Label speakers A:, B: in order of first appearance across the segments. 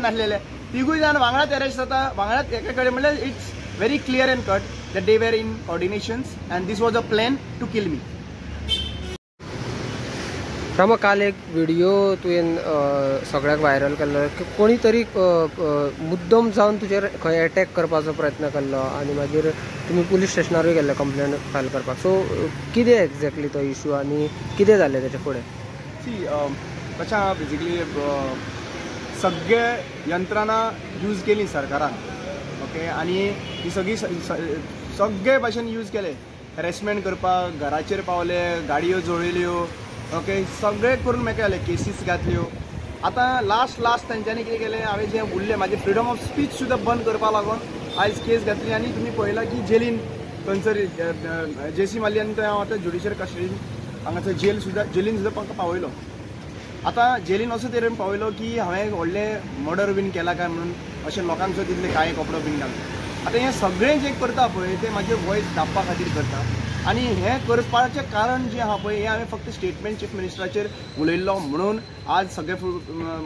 A: नासलेले, तिगूय जाण वांगडाच अरेस्ट जाता, वांगडाच एका कडेन. म्हणल्यार it's very clear and cut that they were in coordinations and this was a plan to kill me.
B: Rama, काल एक व्हिडिओ तुवें सगळ्याक व्हायरल केल्लो की कोणी तरी मुद्दम जावन तुजेर खंय एटॅक करपाचो प्रयत्न केल्लो आनी मागीर तुमी पुलीस स्टेशनारूय गेल्ले कंप्लेन फायल करपाक. सो कितें एक्झॅक्टली तो इशू आनी कितें जालें तेच्या फुडें?
A: सी, कशें आहा बेजिकली सगळे यंत्रणा यूज केली सरकारान, ओके, आनी ही सगळी सगळे भाशेन यूज केले, हॅरेसमेंट करपाक, घराचेर पावले, गाडयो जळयल्यो, ओके, सगळे करून मेकळे जाले, केसीस घातल्यो. आतां लास्ट लास्ट तेंच्यांनी कितें केलें, हांवें जें उरलें म्हाजें फ्रिडम ऑफ स्पीच सुद्दां बंद करपा लागून आयज केस घातली. आनी तुमी पळयलां की जेलीन थंयसर जेसी मारली आनी थंय हांव आतां ज्युडिशियल कस्टडीन हांगासर जेल सुद्दां जेलीन सुद्दां म्हाका पावयलो. आतां जेलीन असो तरेन पावयलो की हांवें व्हडलें मर्डर बीन केला काय म्हणून अशें लोकांक सुद्दां तितले काळे कपडो बीन घालून. आतां हें सगळें जें करता पळय तें म्हाजें वॉयस दाबपा खातीर करता. आनी हें करपाचें कारण जें आहा पळय हें हांवें फक्त स्टेटमेंट चीफ मिनिस्टराचेर उलयल्लो म्हणून आज सगळें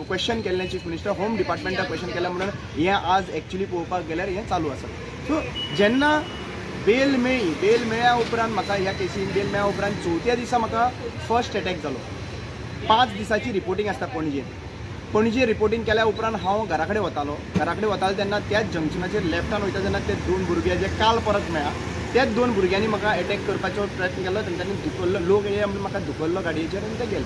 A: क्वेश्चन केल्लें, चीफ मिनिस्टर होम डिपार्टमेंटाक क्वेश्चन केलें म्हणून हें आज एक्चुली पळोवपाक गेल्यार हें चालू आसा. सो जेन्ना बेल मेळ्ळी, बेल मेळ्ळ्या उपरांत म्हाका ह्या केसीन बेल मेळ्ळ्या उपरांत चवथ्या दिसा म्हाका फर्स्ट एटॅक जालो. 5 दिसाची रिपोर्टींग आसता पणजे. पणजे रिपोर्टींग केल्या उपरांत हांव घरा कडेन वतालो. घरा कडेन वतालो तेन्ना त्याच जंक्शनाचेर लेफ्टान वयता तेन्ना ते 2 भुरगे जे काल परत मेळ्ळा त्याच 2 भुरग्यांनी म्हाका एटॅक करपाचो प्रयत्न केलो. तेंच्यांनी धुकल्लो, लोक येयले म्हणून म्हाका धुकल्लो गाडयेचेर आनी ते गेले.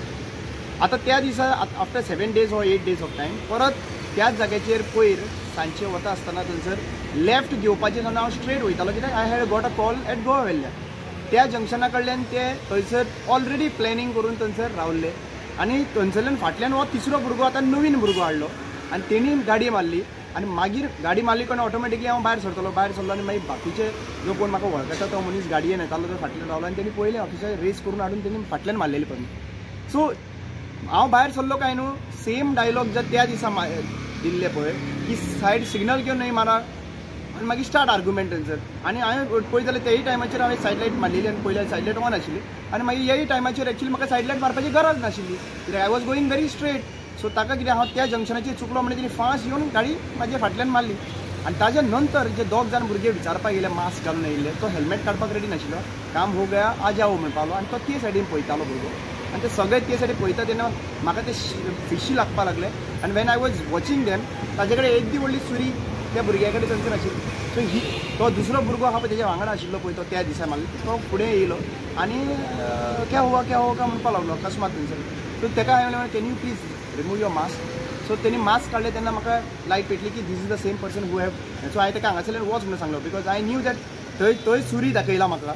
A: आतां त्या दिसा after 7 days or 8 days of time परत त्याच जाग्याचेर पयर सांजचे वता आसतना थंयसर लेफ्ट घेवपाचें तेन्ना हांव स्ट्रेट वयतालो कित्याक I had got a call at Goa वेल्ल्या. त्या जंक्शना कडल्यान ते थंयसर ऑलरेडी प्लॅनिंग करून थंयसर रावल्ले आनी थंयसरल्यान फाटल्यान हो तिसरो भुरगो आतां नवीन भुरगो हाडलो आनी तेणी गाडी मारली. आनी मागीर गाडी मारली कोण ऑटोमॅटिकली हांव भायर सरतलो, भायर सरलो आनी मागीर बाकीचे जो कोण म्हाका वळखता तो मनीस गाडयेन येतालो तो फाटल्यान रावलो आनी तेणी पयलें ऑफिसर रेस करून हाडून तेणी फाटल्यान मारलेली पण. सो हांव भायर सरलो काय न्हू, सेम डायलॉग जर त्या दिसा दिल्ले पळय की सायड सिग्नल घेवन न्हय मारा आनी मागीर स्टार्ट आर्ग्युमेंट थंयसर. आनी हांवें पळयत जाल्यार तेय टायमाचेर हांवें सायड लायट मारलेली आनी पयल्या सायड लायट ऑन आशिल्ली आनी मागीर ह्याय टायमाचेर एक्चुली म्हाका सायड लायट मारपाची गरज नाशिल्ली कित्याक I was going very straight. So ताका कितें हांव त्या जंक्शनाचेर चुकलो म्हणजे तेणी फास्ट येवन गाडी म्हाजे फाटल्यान मारली. आनी ताज्या नंतर जे 2 जाण भुरगे विचारपाक येयले मास्क घालून येयल्ले, तो हेल्मेट काडपाक रेडी नाशिल्लो, काम हो गया आ जाओ म्हणपालो आनी तो ते सायडीन पळयतालो भुरगो. आनी ते सगळे ते सायडीन पळयता तेन्ना म्हाका ते फिशी लागपाक लागले. आनी when I was watching them ताजे कडेन एक दी व्हडली सुरी त्या भुरग्या कडेन थंयसर आशिल्ली. सो ही तो दुसरो भुरगो आहा पळय तेज्या वांगडा आशिल्लो पळय तो त्या दिसा मारलो, तो फुडें येयलो आनी क्या हुआ म्हणपाक लागलो अकस्मात थंयसर. सो तेका हांवें म्हणलें can you please remove your mask. So तेणी मास्क काडलें तेन्ना म्हाका लायट पेटली की this is the same person who have. So हांवें तेका हांगासरल्यान वच म्हणून सांगलो because I knew that थंय थंय सुरी दाखयला म्हाका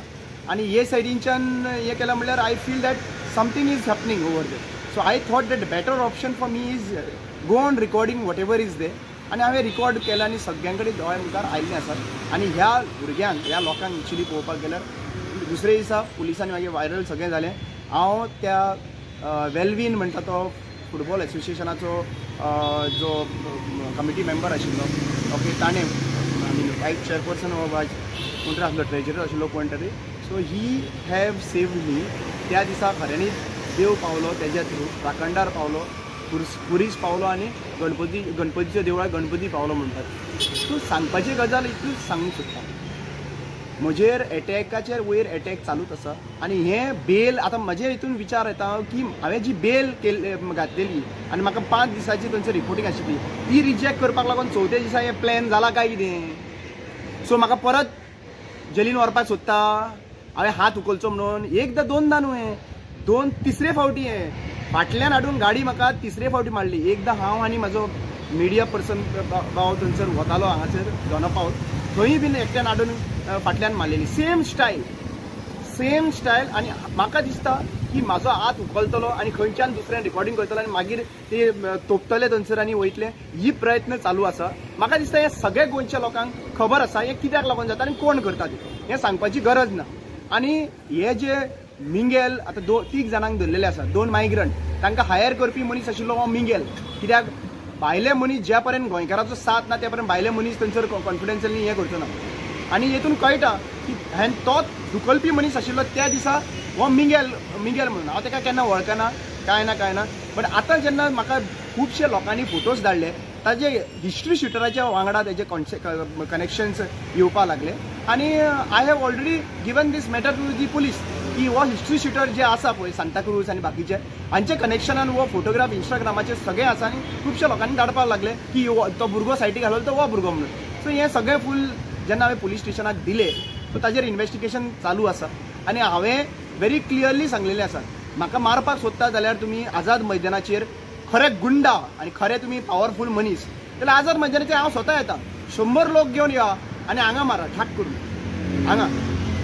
A: आनी हे सायडीनच्यान हें केलां म्हणल्यार I feel that something is happening over there. So I thought that better option for me is go on recording whatever is there. आनी हांवें रिकॉर्ड केलें आनी सगळ्यां कडेन दोळ्या मुखार आयिल्लें आसात. आनी ह्या भुरग्यांक ह्या लोकांक एक्चुली पळोवपाक गेल्यार दुसरे दिसा पुलिसांनी मागीर व्हायरल सगळें जालें. हांव त्या वेल्वीन म्हणटा तो फुटबॉल एसोसिएशनाचो जो कमिटी मेंबर आशिल्लो, ओके, ताणें I mean vice chairperson हो वायस कोण तरी आसलो, ट्रेजरर आशिल्लो कोण तरी. So he have save me. त्या दिसा खऱ्यांनीच देव पावलो तेज्या थ्रू, राखणदार पावलो, पुरीस पावलो आनी गणपती गणपतीच्या देवळाक गणपती पावलो म्हणटात. सो सांगपाची गजाल इतलीच सांगूंक सोदता, म्हजेर एटॅकाचेर वयर एटॅक चालूच आसा. आनी हें बेल आतां म्हजे हितून विचार येता की हांवें जी बेल केल्ली घातलेली आनी म्हाका 5 दिसाची थंयसर रिपोर्टींग आशिल्ली ती रिजेक्ट करपाक लागून चवथ्या दिसा हें प्लॅन जाला काय कितें. सो म्हाका परत जेलीन व्हरपाक सोदता, हांवें हात उखलचो म्हणून. एकदां दोनदां न्हू, दोन तिसरे फावटी हें फाटल्यान हाडून गाडी म्हाका तिसरे फावटी मारली. एकदां हांव आनी म्हाजो मिडिया पर्सन भाव थंयसर वतालो हांगासर दोना पावल, थंय बीन एकट्यान हाडून फाटल्यान मारलेली, सेम स्टायल सेम स्टायल. आनी म्हाका दिसता की म्हाजो हात उखलतलो आनी खंयच्यान दुसऱ्यान रिकॉर्डिंग करतलो आनी मागीर ते तोपतले थंयसर आनी वयतले, ही प्रयत्न चालू आसा. म्हाका दिसता हें सगळे गोंयच्या लोकांक खबर आसा हें कित्याक लागून जाता आनी कोण करता तें, हें सांगपाची गरज ना. आनी हे जे मिंगेल आतां 3 जाणांक धरलेले आसा, 2 मायग्रंट, तांकां हायर करपी मनीस आशिल्लो हो मिंगेल. कित्याक भायले मनीस ज्या पर्यंत गोंयकाराचो साथ ना त्या पर्यंत भायले मनीस थंयसर कॉन्फिडन्सली हें करचो ना. आनी हेतून कळटा की हांवें तो दुखलपी मनीस आशिल्लो त्या दिसा हो मिंगेल मिंगेल म्हणून हांव ताका केन्ना वळखना, कांय ना कांय ना. बट आतां जेन्ना म्हाका खुबशे लोकांनी फोटोज धाडले ताजे हिस्ट्री शिटराच्या वांगडा तेजे कनेक्शन्स येवपाक लागले. आनी I have already given this matter to the police की हो हिस्ट्री शिटर जे आसा पळय सांताक्रूज आनी बाकीचे हांचे कनेक्शनान हो फोटोग्राफ इंस्टाग्रामाचेर सगळे आसा आनी खुबशे लोकांनी धाडपाक लागले की तो भुरगो सायटीक घाललो तो हो भुरगो म्हणून. सो हें सगळें फूल जेन्ना हांवें पुलीस स्टेशनाक दिलें सो ताजेर इन्वेस्टिगेशन चालू आसा. आनी हांवें व्हेरी क्लियरली सांगलेलें आसा, म्हाका मारपाक सोदता जाल्यार तुमी आझाद मैदानाचेर खरे गुंडा आनी खरे तुमी पावरफूल मनीस जाल्यार आझाद मैदानाचेर हांव स्वता येता, 100 लोक घेवन या आनी हांगा मारा ठाक करून, हांगा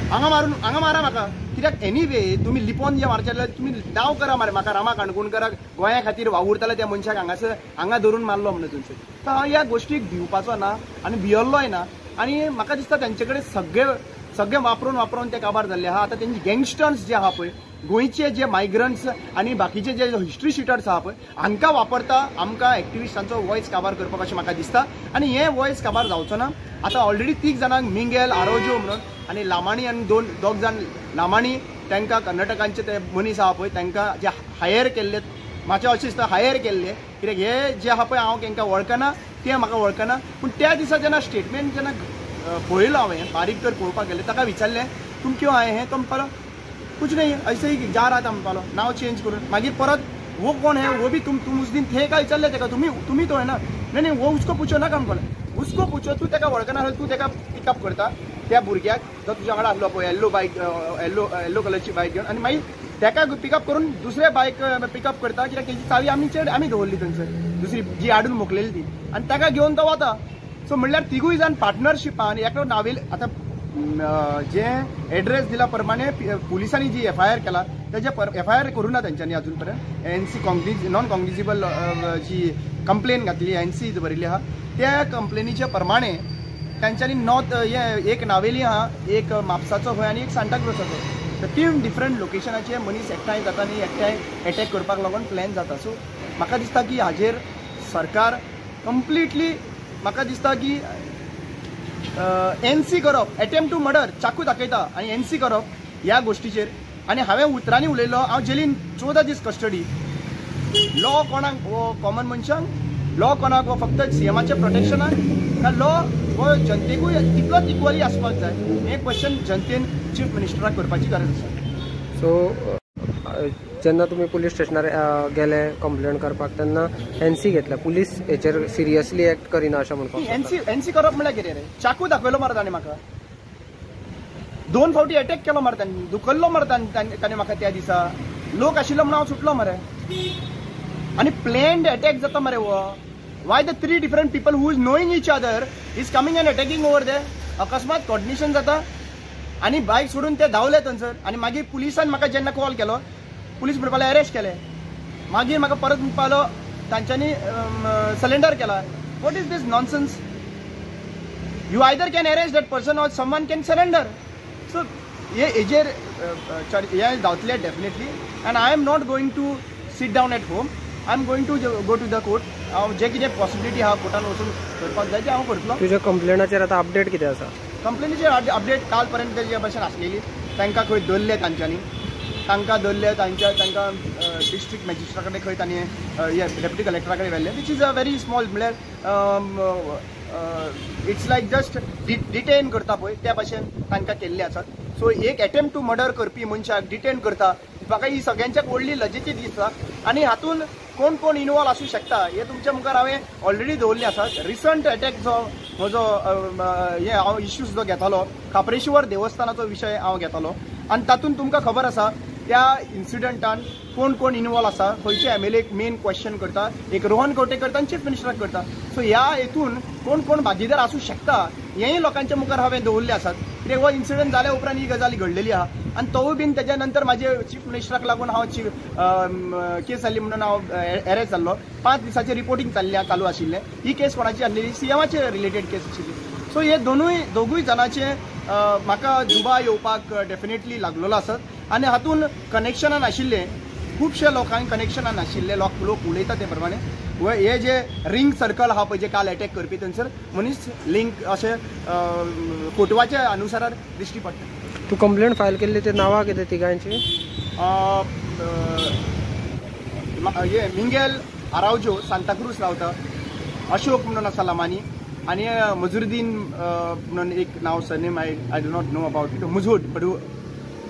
A: हांगा मारून हांगा मारा म्हाका. कित्याक एनीवे तुमी लिपोन जे मारचे जाल्यार तुमी डाव करा मरे म्हाका, रामा काणकोणकराक गोंया खातीर वावुरताले त्या मनशाक हांगासर हांगा धरून मारलो म्हणून थंयसर. तर हांव ह्या गोश्टीक भिवपाचो ना आनी भियल्लोय ना. आनी म्हाका दिसता तेंचे कडेन सगळे सगळे वापरून वापरून ते काबार जाल्ले आहा. आतां तेंचे गँगस्टर्स जे आहा पळय, गोंयचे जे मायग्रंट्स आनी बाकीचे जे हिस्ट्री शिटर्स आहा पळय, हांकां वापरता आमकां एक्टिविस्टांचो वॉयस काबार करपाक अशें म्हाका दिसता. आनी हें वॉयस काबार जावचो ना. आतां ऑलरेडी 3 जाणांक मिंगेल आरोजो म्हणून आनी लामाणी आनी 2 जाण लामाणी तांकां कर्नाटकांचे ते मनीस आहा पळय तांकां जे हायर केल्ले, म्हाका अशें दिसता हायर केल्ले, कित्याक हे जे आहा पळय हांव तांकां वळखना, ते म्हाका वळखना. पूण त्या दिसा जेन्ना स्टेटमेंट जेन्ना पळयलो हांवें बारीक तर पळोवपाक गेलें, ताका विचारलें तुम क्यों आए हैं, तो म्हणपालो कुछ नहीं ऐसे ही जा रहा था म्हणपालो, नांव चेंज करून. मागीर परत वो कोण है वो भी तुम उस दिन थे का विचारलें ताका, तुमी तो है ना, नहीं नहीं वो उसको पूछो ना, काम म्हणपालो उसको पूछो, तूं ताका वळखना आसलो तूं ताका पिकअप करता त्या भुरग्याक जो तुज्या वांगडा आसलो पळय येल्लो बायक, येल्लो येल्लो कलरची बायक घेवन, आनी मागीर ताका पिकअप करून दुसरे बायक पिकअप करता कित्याक तेजी चावी आमी दवरली थंयसर, दुसरी जी हाडून मोकलेली ती, आनी ताका घेवन तो वता. सो म्हणल्यार तिगूय जाण पार्टनरशिपान एकलो नावेल आतां जे एड्रेस दिला प्रमाणे पुलिसांनी जी एफ I R केला तेजे एफ I R करूं ना तेंच्यांनी अजून पर्यंत. एन सी नॉन कॉग्निजेबल जी कंप्लेन घातली, एन सी बरयल्ली आहा, त्या कंप्लेनीच्या प्रमाणे तेंच्यांनी नॉर्थ हे एक नावेली आहा, एक म्हापसाचो खंय आनी एक सांताक्रुजाचो, तर 3 डिफरंट लोकेशनाचे मनीस एकठांय जाता आनी एकठांय एटॅक करपाक लागून प्लॅन जाता. सो म्हाका दिसता की हाजेर सरकार कंप्लिटली म्हाका दिसता की एन सी करप, एटेम्प्ट टू मर्डर चाकू दाखयता आनी एन सी करप ह्या गोश्टीचेर. आनी हांवें उतरांनी उलयलो, हांव जेलीन 14 दीस कस्टडी. लॉ कोणाक हो कॉमन मनशांक, लॉ कोणाक हो फक्त सीएमाच्या प्रोटेक्शनाक, काय लॉ हो जनतेकूय तितलोच इक्वली आसपाक जाय, हें क्वेश्चन जनतेन चीफ मिनिस्टराक करपाची गरज आसा.
B: सो जेन्ना तुमी पुलीस स्टेशनार गेले कंप्लेन करपाक तेन्ना एनसी घेतल्या, पुलीस हेचेर सिरियसली एक्ट करिना अशें म्हणपाक?
A: एनसी करप म्हणल्यार कितें रे, चाकू दाखयलो मरे ताणें म्हाका, 2 फावटी एटॅक केलो मरे ताणें, दुखल्लो मरे ताणें म्हाका त्या दिसा, लोक आशिल्लो म्हणून हांव सुटलो मरे. आनी प्लॅन्ड एटॅक जाता मरे हो. Why the 3 different people who is knowing each other is coming and attacking over there? अकस्मात कॉर्डिनेशन जाता आनी बायक सोडून ते धांवले थंयसर. आनी मागीर पुलिसान म्हाका जेन्ना कॉल केलो, पुलीस म्हणपाक अरेस्ट केले, मागीर म्हाका परत म्हणपालो तांच्यांनी सरेंडर केला. What is this nonsense? You either can arrest that person or someone can surrender. So हे हेजेर हे धांवतले definitely. And I am not going to sit down at home, I am going to go to the court. हांव जे कितें possibility आहा कोर्टान वचून करपाक जाय तें हांव करतलो.
B: तुज्या कंप्लेनाचेर आतां अपडेट कितें आसा?
A: कंप्लेनीचेर अपडेट काल पर्यंत जे भशेन आसलेली, तांकां खंय धरले तांच्यांनी, तांकां धरले तांच्या तांकां डिस्ट्रिक्ट मॅजिस्ट्रेटा कडेन खंय तांणी डेप्युटी कलेक्टरा कडेन व्हेल्ले, which is a very small, म्हणल्यार it's like just detain करता पळय त्या भशेन तांकां केल्ले आसात. सो एक एटेम्प्ट टू मर्डर करपी मनशाक डिटेन करता, म्हाका ही सगळ्यांच्याक व्हडली लजेची दिसता. आनी हातून कोण कोण इनवॉल्व आसूं शकता हे तुमच्या मुखार हांवें ऑलरेडी दवरले आसात. रिसंट एटॅक जो म्हजो हे हांव इश्यूज जो घेतालो, खाप्रेश्वर देवस्थानाचो विशय हांव घेतालो, आनी तातूंत तुमकां खबर आसा त्या इन्सिडंटान कोण कोण इनवॉल्व आसा, खंयचे एम एल एक मेन क्वेश्चन करता, एक रोहन खंवटे करता आनी चीफ मिनिस्टराक करता. सो ह्या हेतून कोण कोण भागीदार आसूं शकता हेंय लोकांच्या मुखार हांवें दवरले आसात. कित्याक हो इन्सिडंट जाल्या उपरांत ही गजाल घडलेली आहा आनी तोवूय बीन तेज्या नंतर म्हाजे चीफ मिनिस्टराक लागून हांव केस जाल्ली म्हणून हांव एरेस्ट जाल्लो. 5 दिसाचें रिपोर्टींग चल्लें चालू आशिल्लें. ही केस कोणाची आसलेली, सीएमाचे रिलेटेड केस आशिल्ली. सो हे दोगूय जाणांचे म्हाका दुबाव येवपाक डेफिनेटली लागलेलो आसत. आनी हातून कनेक्शनान आशिल्ले खुबशे लोकांक कनेक्शनान आशिल्ले लोक उलयता ते प्रमाणे हे जे रिंग सर्कल आहा पळय जे काल एटॅक करपी थंयसर मनीस लिंक अशें फोटवाच्या अनुसारार दिश्टी पडटा.
B: तूं कंप्लेंट फायल केल्ली ते नांवां कितें तिगांची?
A: हे मिंगेल आरावजो सांताक्रूज रावता, अशोक म्हणून आसा लमानी आनी मजुरुद्दीन म्हणून एक नांव surname I do not know about it, मुजूड बडू.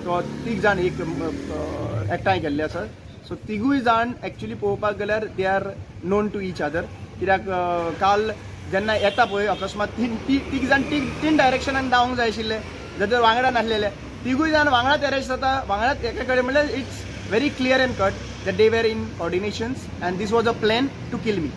A: तो तीग जाण एक एकठांय केल्ले आसा. सो तिगूय जाण एक्चुली पळोवपाक गेल्यार they are known to each other, कित्याक काल जेन्ना येता पळय अकस्मात तीग जाण तीन डायरेक्शनान धांवंक जाय आशिल्ले, जर तर वांगडा नासलेले तिगूय जाण वांगडाच अरेस्ट जाता, वांगडाच एका कडेन, म्हणल्यार it's very clear and cut that they were in coordinations and this was a plan to kill me.